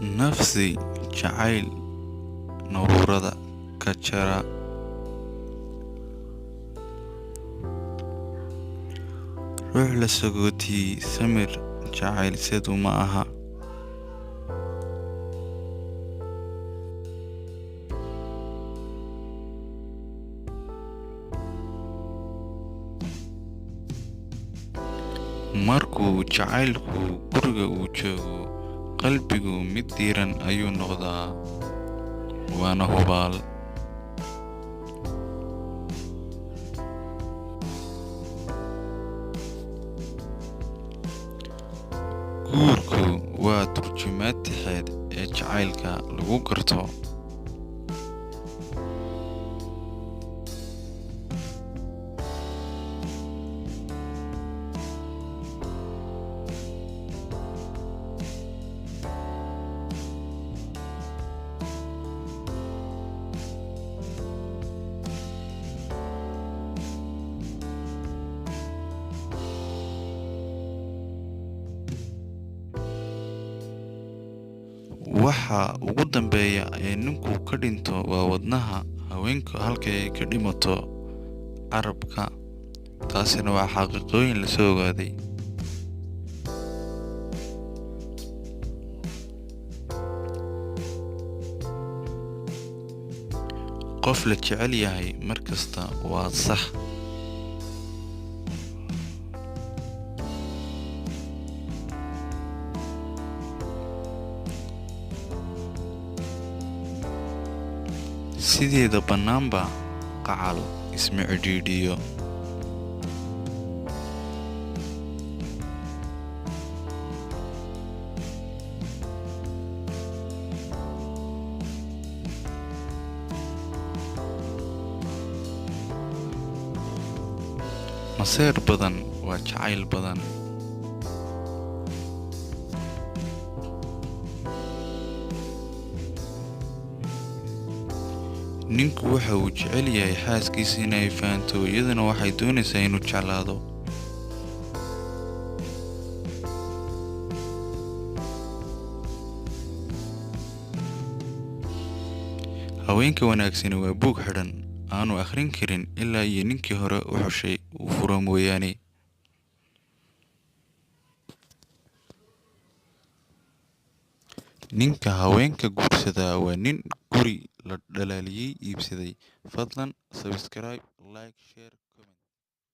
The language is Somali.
Nafsi jacayl naruurada ka jara. Ruux la sagootiyey samir jacaylseed uma aha. Markuu jacaylku guriga uu joogo, qalbigu mid diiran ayuu noqdaa, waana hubaal. Guurku waa turjumaad tixeed ee jacaylka lagu garto. Waxa ugu dambeeya ee ninku ka dhinto waa wadnaha, haweenku halka ay ka dhimato carrabka. Taasina waa xaqiiqooyin la soo ogaaday. Qof la jecel yahay mar kasta waa sax. Sideeda bannaanba qacal isma cidhiidhiyo. Maseer badan waa jacayl badan. Ninku waxa uu jecel yahay xaaskiisa inay fahanto, iyaduna waxay doonaysaa inuu jeclaado. Haweenka wanaagsani waa buug xidhan, aanu akhrin karin ilaa iyo ninkii hore u xushay uu furo mooyaane. Ninka haweenka guursadaa waa nin guri la dhalaaliyay iibsaday. Fadlan subscribe, like, share.